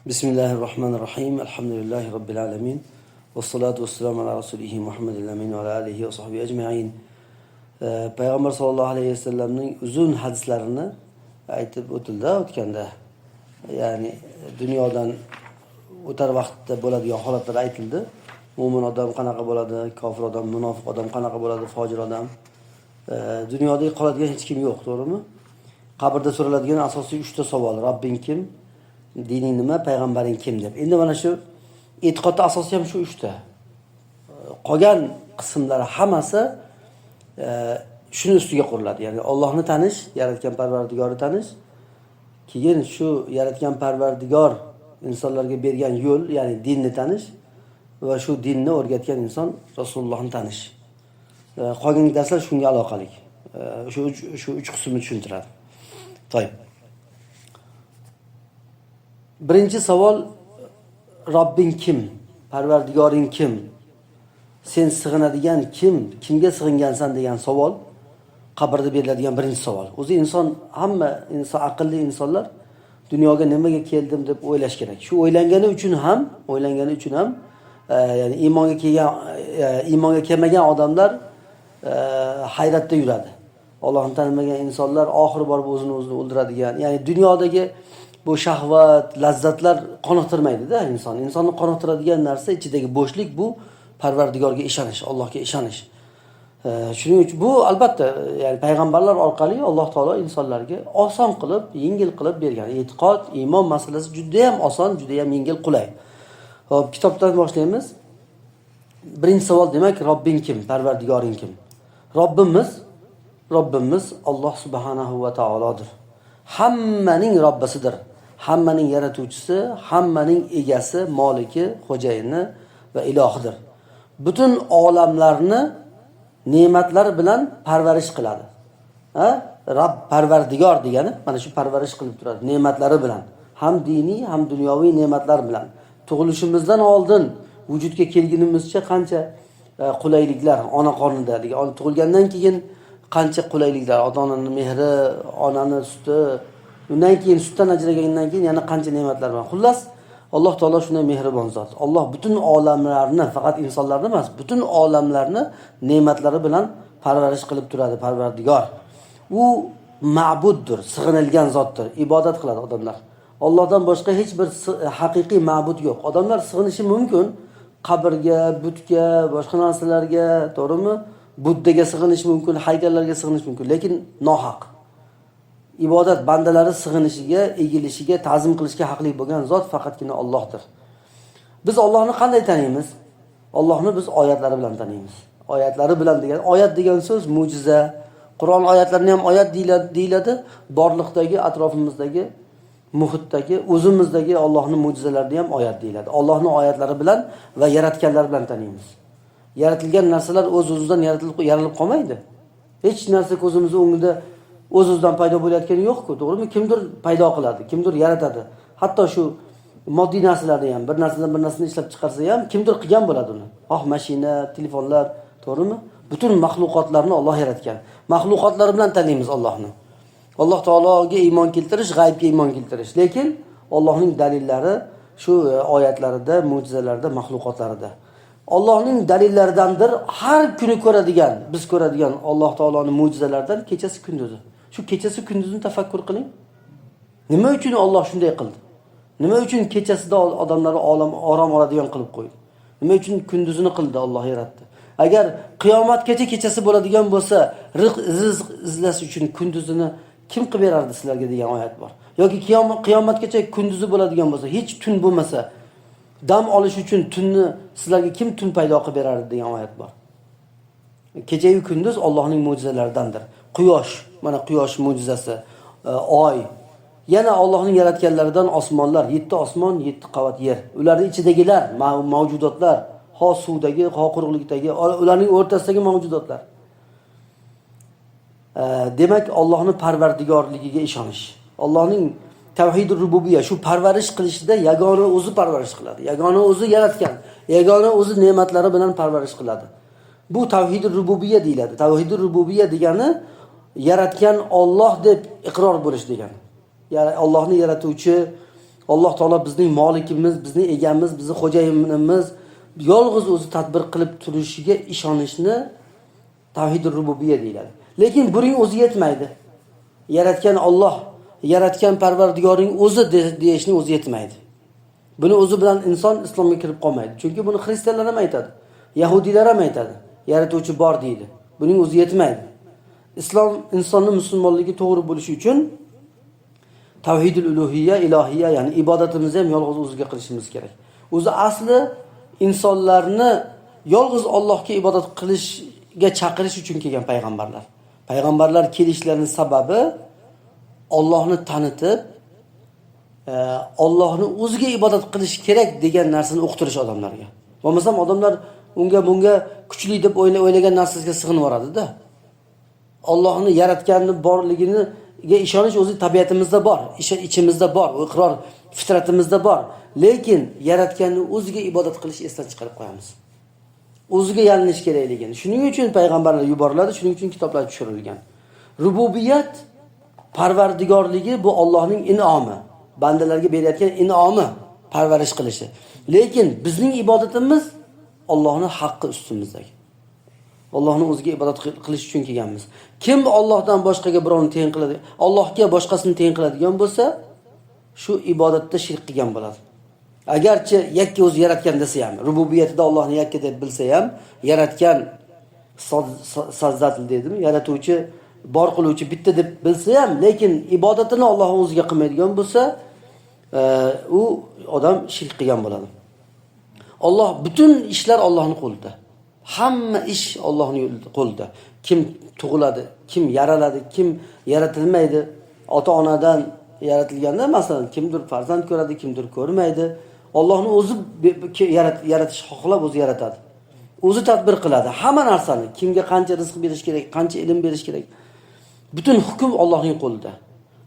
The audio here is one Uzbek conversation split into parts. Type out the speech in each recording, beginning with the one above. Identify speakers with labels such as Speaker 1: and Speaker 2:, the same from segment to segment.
Speaker 1: Bismillahirrahmanirrahim. Elhamdülillahi Rabbil alemin. Ve salatu vesselamu ala Rasulihi Muhammedil amin ve ala alihi ve sahbihi ecma'in. Payg'ambar sallallohu alayhi vasallamning uzun hadislarini aytib o'tildi o'tganda. Ya'ni dunyodan o'tar vaqtda bo'ladigan holatlar aytildi. Mo'min odam qanaqa bo'ladi, kofir odam, munofiq odam qanaqa bo'ladi, fojir odam. Dunyoda qoladigan hech kim yo'q, to'g'rimi? Qabrda so'raladigan asosiy 3 ta savol: Robbing kim? Dining nima? Payg'ambaring kim deb. Endi mana shu e'tiqodda asosi ham shu 3 ta. Qolgan qismlari hammasi shuni ustiga quriladi. Ya'ni Allohni tanish, yaratgan Parvardigorni tanish, keyin shu yaratgan Parvardigor insonlarga bergan yo'l, ya'ni dinni tanish va shu dinni o'rgatgan inson Rasulullohni tanish. Qolgan darslar shunga aloqali. Shu uch qismni tushuntiradi. To'yib. Birinchi savol: Robbing kim? Parvardigoring kim? Sen sig'inadigan kim? Kimga sig'ingansan degan savol qabrda beriladigan birinchi savol. O'zi inson, hamma inson, aqlli insonlar dunyoga nimaga keldim deb o'ylash kerak. Shu o'ylangani uchun ham, ya'ni iymonga kelgan, iymonga kelmagan odamlar hayratda yuradi. Allohni tanimagan insonlar oxiri borib o'zini o'zini o'ldiradigan, ya'ni dunyodagi bu shahvat, lazzatlar qoniqtirmaydi-da inson. Insonni qoniqtiradigan narsa ichidagi bo'shlik, bu Parvardigorga ishonish, Allohga ishonish. Shuning uchun bu albatta, ya'ni payg'ambarlar orqali Alloh taolo insonlarga oson qilib, yengil qilib bergan. E'tiqod, iymon masalasi juda ham oson, juda ham yengil, qulay. Xo'p, kitobdan boshlaymiz. Birinchi savol, demak, Robbing kim? Parvardigoring kim? Robbimiz Alloh subhanahu va taolodir. Hammaning Robbisidir. Hammaning yaratuvchisi, hammaning egasi, moliki, xo'jayini va ilohidir. Butun olamlarni ne'matlar bilan parvarish qiladi. Ha? Robb, Parvardigor degani mana shu parvarish qilib turadi ne'matlari bilan. Ham diniy, ham dunyoviy ne'matlar bilan. Tug'ilishimizdan oldin vujudga kelgunimizcha qancha qulayliklar, ona qornida, tug'ilgandan keyin qancha qulayliklar, ota-onaning mehri, onani suti, undan keyin sutdan ajragandan keyin yana qancha ne'matlar bor. Xullas, Alloh taolo shunday mehribon zot. Alloh butun olamlarni, faqat insonlarni emas, butun olamlarni ne'matlari bilan parvarish qilib turadi Parvardigor. U ma'buddir, sig'inilgan zotdir, ibodat qiladi odamlar. Allohdan boshqa hech bir haqiqiy ma'bud yo'q. Odamlar sig'inishi mumkin qabrga, butga, boshqa narsalarga, to'g'rimi? Buddaga sig'inish mumkin, haykallarga sig'inish mumkin, lekin nohaq. Ibodat bandalari sig'inishiga, egilishiga, ta'zim qilishga haqli bo'lgan zot faqatgina Allohdir. Biz Allohni qanday taniymiz? Allohni biz oyatlari bilan taniymiz. Oyatlari bilan degan, oyat degan so'z mo'jiza. Qur'on oyatlarini ham oyat deyiladi. Borliqdagi, atrofimizdagi, muhitdagi, o'zimizdagi Allohning mo'jizalarini ham oyat deyiladi. Allohning oyatlari bilan va yaratganlar bilan taniymiz. Yaratilgan narsalar o'z-o'zidan yaralib qolmaydi. Hech narsa ko'zimiz o'ngida o'z-o'zidan paydo bo'layotgani yo'q-ku, to'g'rimi? Kimdir paydo qiladi, kimdir yaratadi. Hatto shu moddiy narsalarni ham, bir narsadan bir narsani ishlab chiqarsa ham kimdir qilgan bo'ladi uni. Xoh mashina, telefonlar, to'g'rimi? Butun maxluqotlarni Alloh yaratgan. Maxluqotlar bilan taniymiz Allohni. Alloh taologa iymon keltirish, g'aybga iymon keltirish. Lekin Allohning dalillari shu oyatlarida, mo'jizalarida, maxluqotlarida. Allohning dalillaridandir har kuni ko'radigan, biz ko'radigan Alloh taoloning mo'jizalaridan kechasi kunduzi. Shu kechasi kunduzni tafakkur qiling. Nima uchun Alloh shunday qildi? Nima uchun kechasida odamlarni olam orom oladigan qilib qo'ydi? Nima uchun kunduzini qildi, Alloh yaratdi? Agar qiyomatgacha kechasi bo'ladigan bo'lsa, rizq izlash uchun kunduzini kim qilib berardi sizlarga degan oyat bor. Yoki qiyomatgacha kunduzi bo'ladigan bo'lsa, hech tun bo'lmasa, dam olish uchun tunni sizlarga kim tun paydo qilib berardi degan oyat bor. Kecha-yu kunduz Allohning mo'jizalaridandir. Quyosh, mana quyosh mo'jizasi, oy, yana Allohning yaratganlaridan osmonlar, 7 osmon, 7 qavat yer. Ularning ichidagilar, mavjudotlar, ho suvdagi, ho quruqlikdagi, ularning o'rtasidagi mavjudotlar. Demak, Allohning parvardigorligiga ishonish. Allohning tavhidur rububiyya, shu parvarish qilishida yagona o'zi parvarish qiladi. Yagona o'zi yaratgan, yagona o'zi ne'matlari bilan parvarish qiladi. Bu tavhidur rububiyya deyiladi. Tavhidur rububiyya degani yaratgan Alloh deb iqror bo'lish degani. Ya'ni Allohni yaratuvchi, Alloh taolo bizning molikimiz, bizning egamiz, bizning xo'jayinimiz, yolg'iz o'zi tadbir qilib turishiga ishonishni tavhidur rububiyya deyiladi. Lekin buning o'zi yetmaydi. Yaratgan Alloh, yaratgan Parvardigorning o'zi deyishning o'zi yetmaydi. Buni o'zi bilan inson islomga kirib qolmaydi. Chunki buni xristianlar ham aytadi, yahudiylar ham aytadi. Yaratuvchi bor deydi. Buning o'zi yetmaydi. Islom insonning musulmonligi to'g'ri bo'lishi uchun tavhidul uluhiyya, ilohiyya, ya'ni ibodatimizni ham yolg'iz o'ziga qilishimiz kerak. O'zi asli insonlarni yolg'iz Allohga ibodat qilishga chaqirish uchun kelgan payg'ambarlar. Payg'ambarlar kelishlarining sababi Allohni tanitib, Allohni o'ziga ibodat qilish kerak degan narsani uqtirish odamlarga. Bo'lmasam odamlar unga bunga kuchli deb o'ylagan narsasiga sig'inib yuboradi-da. Allohni yaratganini borligiga ishonish o'zi tabiatimizda bor, ichimizda bor, iqror fitratimizda bor. Lekin yaratganni o'ziga ibodat qilish esdan chiqarib qo'yamiz. O'ziga yalinish kerakligini. Shuning uchun payg'ambarlar yuboriladi, shuning uchun kitoblar tushirilgan. Rububiyat parvardigorligi bu Allohning in'omi, bandalarga berayotgan in'omi, parvarish qilishi. Lekin bizning ibodatimiz Allohning haqqi ustimizdagi. Allohning o'ziga ibodat qilish uchun kelganmiz. Kim Allohdan boshqaga birovni teng qiladi, Allohga boshqasini teng qiladigan bo'lsa, shu ibodatda shirk qilgan bo'ladi. Agarchi yakka o'zi yaratgan desa ham, rububiyatida Allohni yakka deb bilsa ham, yaratgan sazzatil dedimi, yaratuvchi, bor qiluvchi bitta deb bilsa ham, lekin ibodatini Alloh o'ziga qilmaydigan bo'lsa, u odam shirk qilgan bo'ladi. Alloh, butun ishlar Allohning qo'lida. Hamma ish Allohning qo'lida. Kim tug'iladi, kim yaraladi, kim yaratilmaydi. Ota-onadan yaratilganda, masalan, kimdir farzand ko'radi, kimdir ko'rmaydi. Allohning o'zi yaratish xohlab o'zi yaratadi. O'zi tadbir qiladi hamma narsani. Kimga qancha rizq berish kerak, qancha ilm berish kerak. Butun hukm Allohning qo'lida.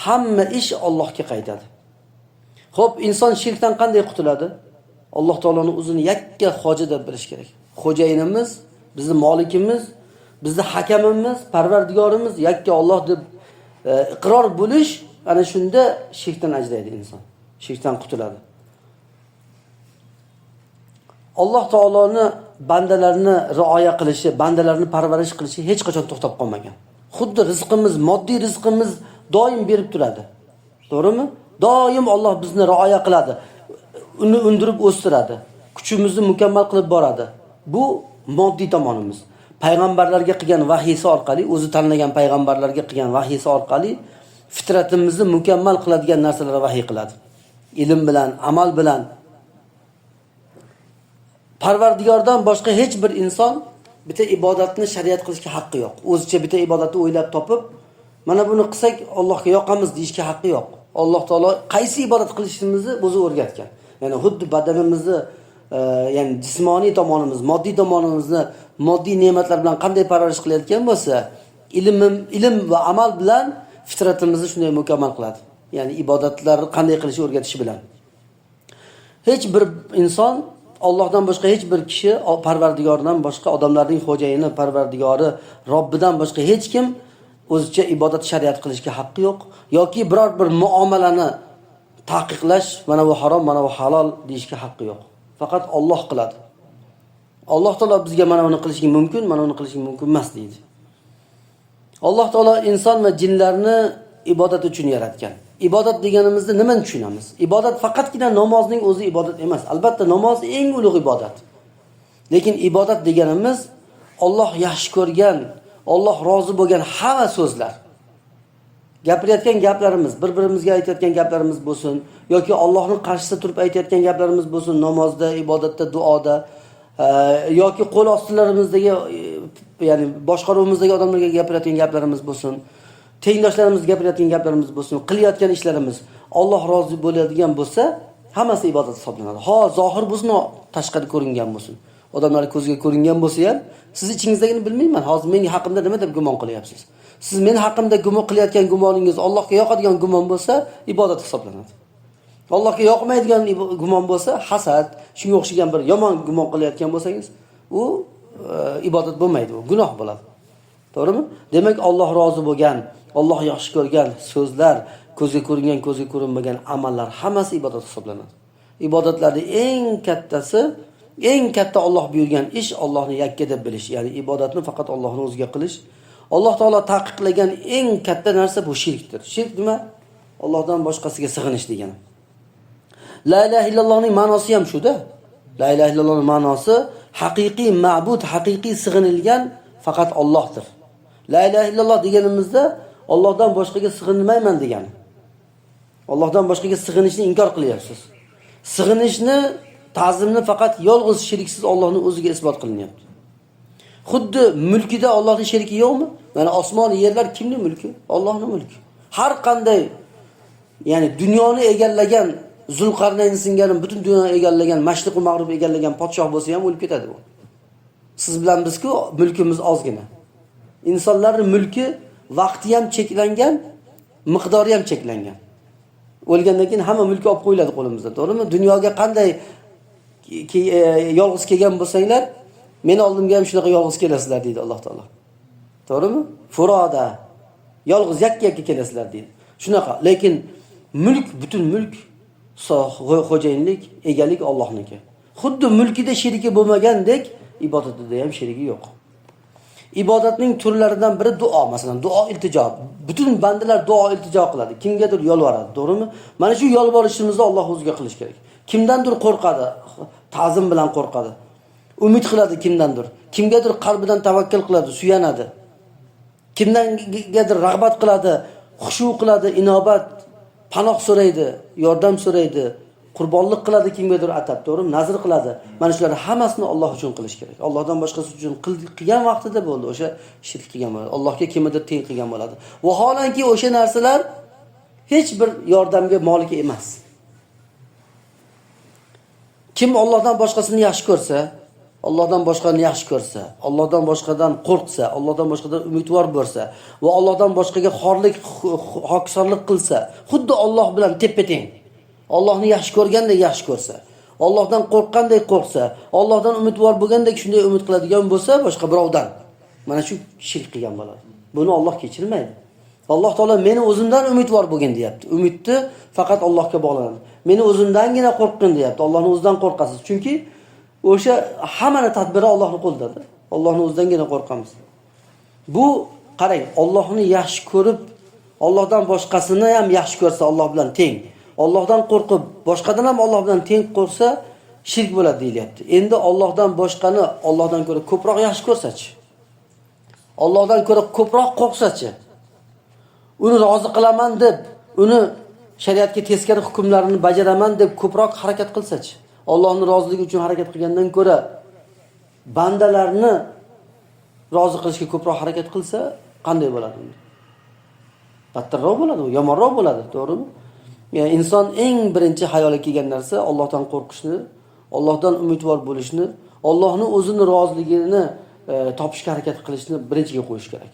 Speaker 1: Hamma ish Allohga qaytadi. Xo'p, inson shirkdan qanday qutuladi? Alloh taoloning o'zini yakka xo'ja deb bilish kerak. Xo'jayinimiz, bizni molikimiz, bizni hakamimiz, parvardigorimiz yakka Alloh deb iqror bo'lish, ana shunda shirkdan ajraydi inson. Shirkdan qutuladi. Alloh taoloni bandalarni rioya qilishi, bandalarni parvarish qilishi hech qachon to'xtab qolmagan. Xuddi rizqimiz, moddiy rizqimiz doim berib turadi. To'g'rimi? Doim Alloh bizni rioya qiladi. Uni undirib o'stiradi. Kuchimizni mukammal qilib boradi. Bu moddiy tomonimiz. Payg'ambarlarga qilgan vahiysi orqali, o'zi tanlagan payg'ambarlarga qilgan vahiysi orqali fitratimizni mukammal qiladigan narsalarni vahiy qiladi. Ilm bilan, amal bilan. Parvardigordan boshqa hech bir inson bitta ibodatni shariat qilishga haqqi yo'q. O'zicha bitta ibodatni o'ylab topib, mana buni qilsak Allohga yoqamiz deyishga haqqi yo'q. Alloh taolo qaysi ibodat qilishimizni o'zi o'rgatgan. Ya'ni xuddi badanimizni, ya'ni jismoniy tomonimiz, moddiy tomonimizni moddiy ne'matlar bilan qanday parvarish qilayotgan bo'lsa, ilm va amal bilan fitratimizni shunday mukammal qiladi. Ya'ni ibodatlarni qanday qilishni o'rgatishi bilan. Hech bir inson Allohdan boshqa hech bir kishi, Parvardigordan boshqa, odamlarning xo'jayini, Parvardigori, Robbidan boshqa hech kim o'zicha ibodat shariat qilishga haqqi yo'q yoki biror bir muomalani taqiqlash, mana bu harom, mana bu halol deyishga haqqi yo'q. Faqat Alloh qiladi. Alloh taolo bizga mana buni qilishing mumkin, mana buni qilishing mumkin emas deydi. Alloh taolo inson va jinlarni ibodat uchun yaratgan. Ibodat deganimizda nimani tushunamiz? Ibodat faqatgina namozning o'zi ibodat emas. Albatta namoz eng ulug' ibodat. Lekin ibodat deganimiz Alloh yaxshi ko'rgan, Alloh rozi bo'lgan hamma so'zlar. Gapirayotgan gaplarimiz, bir-birimizga aytayotgan gaplarimiz bo'lsin yoki Allohning qarshisida turib aytayotgan gaplarimiz bo'lsin, namozda, ibodatda, duoda, yoki qo'l ostilarimizdagi, ya'ni boshqaruvimizdagi odamlarga gapirayotgan gaplarimiz bo'lsin, tengdoshlarimizga gapirayotgan gaplarimiz bo'lsin, qilayotgan ishlarimiz Alloh rozi bo'ladigan bo'lsa, hammasi ibodat hisoblanadi. Ho, zohir bo'lsin, tashqari ko'ringan bo'lsin. Odamlar ko'ziga ko'ringan bo'lsa ham, siz ichingizdagini bilmayman. Hozir mening haqimda nima deb gumon qilyapsiz? Siz men haqimda gumon qilayotgan gumoningiz Allohga yoqadigan gumon bo'lsa, ibodat hisoblanadi. Allohga yoqmaydigan gumon bo'lsa, hasad, shunga o'xshagan bir yomon gumon qilayotgan bo'lsangiz, u ibodat bo'lmaydi, u gunoh bo'ladi. To'g'rimi? Demak, Alloh rozi bo'lgan, Alloh yaxshi ko'rgan so'zlar, ko'zga ko'ringan, ko'zga ko'rinmagan amallar hammasi ibodat hisoblanadi. Ibodatlarning eng kattasi, eng katta Alloh buyurgan ish Allohni yakka deb bilish, ya'ni ibodatni faqat Allohning o'ziga qilish. Alloh taolo taqiqlagan eng katta narsa bu shirkdir. Shirk nima? Allohdan boshqasiga sig'inish degani. La ilaha illallohning ma'nosi ham shuda. La ilaha illallohning ma'nosi haqiqiy ma'bud, haqiqiy sig'inilgan faqat Allohdir. La ilaha illalloh deganimizda Allohdan boshqaga sig'inmayman degani. Allohdan boshqaga sig'inishni inkor qilyapsiz. Sig'inishni, ta'zimni faqat yolg'iz sheriksiz Allohning o'ziga isbot qilinyapti. Xuddi mulkida Allohning sheriki yo'qmi? Mana osmon, yerlar kimning mulki? Allohning mulki. Har qanday, ya'ni dunyoni egallagan Zulqarnayn singari butun dunyoni egallagan, mashriq va mag'rib egallagan podshoh bo'lsa ham o'lib ketadi u. Siz bilan biz-ku mulkimiz ozgina. Insonlarning mulki vaqti ham cheklangan, miqdori ham cheklangan. O'lgandan keyin hamma mulki olib qo'yiladi qo'limizdan, to'g'rimi? Dunyoga qanday yolg'iz kelgan bo'lsanglar, meni oldimga ham shunaqa yolg'iz kelasizlar deydi Alloh taolo. To'g'rimi? Furoda yolg'iz yakka-yakka kelasizlar deydi. Shunaqa, lekin mulk, butun mulk, xo'jayinlik, egalik Allohniki. Xuddi mulkida sheriki bo'lmagandek, ibodatida ham sherigi yo'q. Ibodatning turlaridan biri duo, masalan, duo iltijo. Butun bandalar duo iltijo qiladi. Kimgadir yolvoradi, to'g'rimi? Mana shu yolvorishimizni Alloh o'ziga qilish kerak. Kimdandir qo'rqadi, ta'zim bilan qo'rqadi. Umid qiladi kimdandir. Kimgadir qalbidan tavakkul qiladi, suyanadi. Kimdangadir rag'bat qiladi, xushu qiladi, inobat, panoh so'raydi, yordam so'raydi, qurbonlik qiladi kimgadir atab, to'g'rimi? Nazr qiladi. Mana shular hammasini Alloh uchun qilish kerak. Allohdan boshqasi uchun qilgan vaqtida bo'ldi, o'sha shirk qilgan bo'ladi. Allohga kimnidir teng qilgan bo'ladi. Vaholanki o'sha narsalar hech bir yordamga molik emas. Kim Allohdan boshqasini yaxshi ko'rsa, Allohdan boshqani yaxshi ko'rsa, Allohdan boshqadan qo'rqsa, Allohdan boshqadan umidvor bo'lsa va Allohdan boshqaga xorlik, hokisorlik qilsa, xuddi Alloh bilan tepa-teng. Allohni yaxshi ko'rgandek yaxshi ko'rsa, Allohdan qo'rqqandek qo'rqsa, Allohdan umidvor bo'lgandek shunday umid qiladigan bo'lsa, boshqa birovdan, mana shu shirk qilgan bo'ladi. Buni Alloh kechirmaydi. Alloh taolo meni o'zimdan umidvor bo'lgin deyapti. Umidni faqat Allohga bog'lanadi. Meni o'zimdangina qo'rqgin deyapti. Allohning o'zidan qo'rqasiz. Chunki o'sha hammani tadbiri Allohning qo'lidadir. Allohning o'zidangina qo'rqamiz. Bu qarang, Allohni yaxshi ko'rib, Allohdan boshqasini ham yaxshi ko'rsa Alloh bilan teng. Allohdan qo'rqib, boshqadan ham Alloh bilan teng qo'rqsa shirk bo'ladi deyilyapti. Endi Allohdan boshqani Allohdan ko'ra ko'proq yaxshi ko'rsachi? Allohdan ko'ra ko'proq qo'rqsachi? Uni rozi qilaman deb, uni shariatga teskari hukmlarini bajaraman deb ko'proq harakat qilsachi? Allohning roziligi uchun harakat qilgandan ko'ra bandalarni rozi qilishga ko'proq harakat qilsa qanday bo'ladi unda? Battarroq bo'ladi, yomonroq bo'ladi, to'g'rimi? Yani inson eng birinchi xayoliga kelgan narsa Allohdan qo'rqishni, Allohdan umidvor bo'lishni, Allohning o'zini roziligini topishga harakat qilishni birinchiga qo'yish kerak.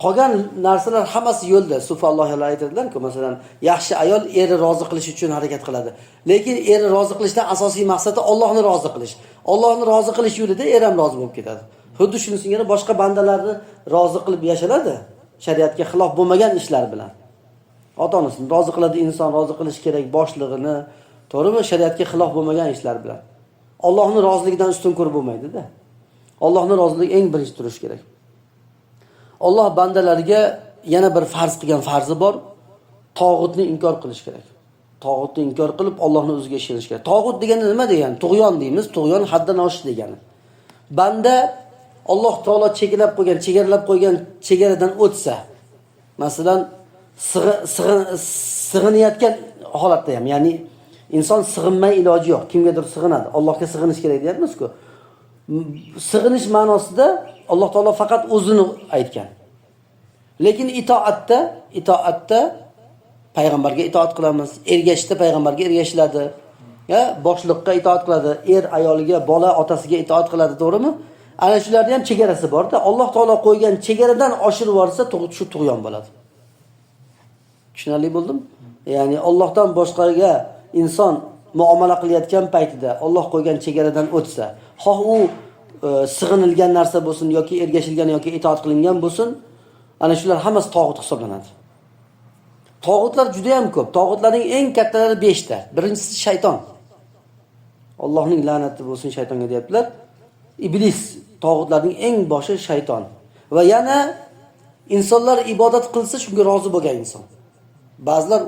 Speaker 1: Qolgan narsalar hammasi yo'lda. Sufalloh aytadilar-ku, masalan, yaxshi ayol eri rozi qilish uchun harakat qiladi. Lekin eri rozi qilishdan asosiy maqsadi Allohni rozi qilish. Allohni rozi qilish yo'lida er ham rozi bo'lib ketadi. Xuddi shuni singari boshqa bandalarni rozi qilib yashaladi, shariatga xilof bo'lmagan ishlar bilan. Ota-onasini rozi qiladi inson, rozi qilish kerak boshlig'ini, to'g'rimi? Shariatga xilof bo'lmagan ishlar bilan. Allohning roziligidan ustun ko'rib bo'lmaydi-da. Allohning roziligi eng birinchi turishi kerak. Alloh bandalariga yana bir farz qilgan farzi bor. Tog'utni inkor qilish kerak. Tog'utni inkor qilib Allohning o'ziga ishonish kerak. Tog'ut degani nima degani? Tug'yon deymiz, tug'yon haddan oshish degani. Banda Alloh taolo cheklab qo'ygan, chegaralab qo'ygan chegaradan o'tsa, masalan, sig'inayotgan holatda ham, ya'ni inson sig'inmay iloji yo'q, kimgadir sig'inadi. Allohga sig'inish kerak deyapmiz-ku. Sig'inish ma'nosida Alloh taolo faqat o'zini aytgan. Lekin itoatda payg'ambarga itoat qilamiz, ergashishda payg'ambarga ergashiladi. Ya, boshliqqa itoat qiladi, er ayoliga, bola otasiga itoat qiladi, to'g'rimi? Ana shularning ham chegarasi bor-da. Alloh taolo qo'ygan chegaradan oshirib yuborsa, shu tug'yon bo'ladi. Tushunarli bo'ldimi? Ya'ni Allohdan boshqaga inson muomala qilayotgan paytida Alloh qo'ygan chegaradan o'tsa, xoh u sig'inilgan narsa bo'lsin yoki ergashilgan yoki itoat qilingan bo'lsin, Ana shular hammasi tog'ut hisoblanadi. Tog'utlar juda ham ko'p. Tog'utlarning eng kattalari 5 ta. Birinchisi shayton. Allohning la'nati bo'lsin shaytonga deyaptilar. Iblis tog'utlarning eng boshi shayton. Va yana insonlar ibodat qilsa shunga rozi bo'lgan inson. Ba'zilar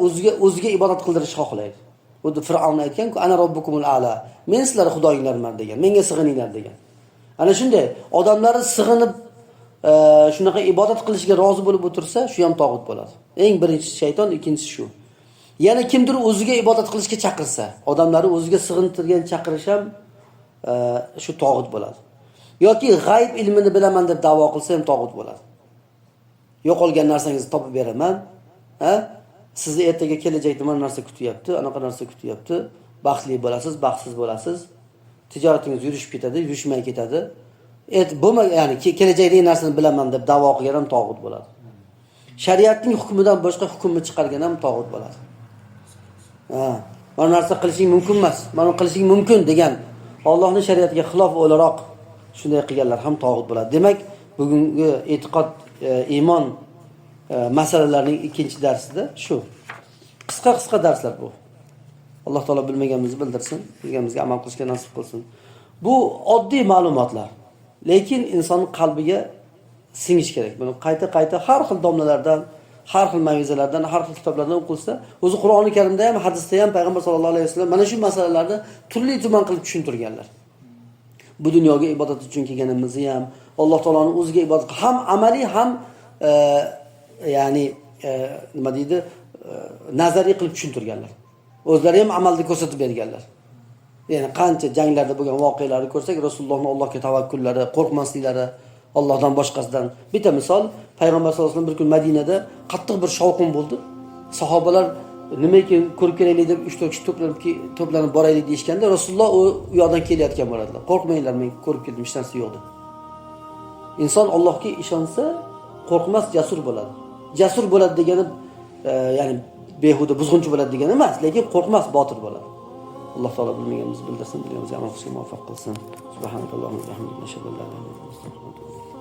Speaker 1: o'ziga ibodat qildirishni xohlaydi. Xuddi Fir'avn aytgan-ku, ana robbukumul a'la. Men sizlar xudoyinglarman degan, menga sig'ininglar degan. Ana shunday odamlarni sig'inib shunaqa ibodat qilishga rozi bo'lib o'tirsa, shu ham tog'ut bo'ladi. Eng birinchisi shayton, ikkinchisi shu. Yana kimdir o'ziga ibodat qilishga chaqirsa, odamlarni o'ziga sig'intirgan chaqirish ham shu tog'ut bo'ladi. Yoki g'ayb ilmini bilaman deb da'vo qilsa ham tog'ut bo'ladi. Yo'qolgan narsangizni topib beraman, ha? Sizni ertaga kelajakda mana narsa kutyapti, anaqa narsa kutyapti. Baxtli bo'lasiz, baxtsiz bo'lasiz. Tijoratingiz yurishib ketadi, yurishmay ketadi. Ya'ni kelajakdagi narsani bilaman deb da'vo qilgan ham tog'ut bo'ladi. Shariatning hukmidan boshqa hukmni chiqargan ham tog'ut bo'ladi. Ha, mana narsa qilishing mumkin emas, mana qilishing mumkin degan Allohning shariatiga xilof o'laroq shunday qilganlar ham tog'ut bo'ladi. Demak, bugungi e'tiqod, iymon masalalarining ikkinchi darsida shu. Qisqa-qisqa darslar bu. Alloh taolo bilmaganimizni bildirsin, bilganimizga amal qilishga nasib qilsin. Bu oddiy ma'lumotlar. Lekin insonning qalbiga singish kerak. Buni qayta-qayta har xil domlalardan, har xil mav'izalardan, har xil kitoblardan o'qilsa, o'zi Qur'oni Karimda ham, hadisda ham payg'ambar sollallohu alayhi vasallam mana shu masalalarni turli tuman qilib tushuntirganlar. Bu dunyoga ibodat uchun kelganimizni ham, Alloh taoloning o'ziga ibodat ham amaliy ham ya'ni nima deydi, nazariy qilib tushuntirganlar. O'zlari ham amalda ko'rsatib berganlar. Ya'ni qancha janglarda bo'lgan voqealarni ko'rsak, Rasulullohning Allohga tavakkullari, qo'rqmasliklari, Allohdan boshqasidan. Bitta misol, payg'ambar sollallohu alayhi vasallam bir kun Madinada qattiq bir shovqin bo'ldi. Sahobalar nima ekan ko'rib kelaylik deb 3-4 kishi to'planib boraylik deyishganda, Rasululloh u yoqdan kelayotgan bo'ladilar. Qo'rqmanglar, men ko'rib keldim, hech narsa yo'q deb. Inson Allohga ishonsa, qo'rqmas, jasur bo'ladi. Jasur bo'ladi degani, ya'ni behuda buzg'unchi bo'ladi degani emas, lekin qo'rqmas, botir bo'ladi. Alloh taolo bilmaganimizni bildirsin, bilganimizga amal qilishga muvaffaq qilsin. Subhanakallohumma va bihamdika, ashhadu an la ilaha illa anta, astag'firuka va atubu ilayk.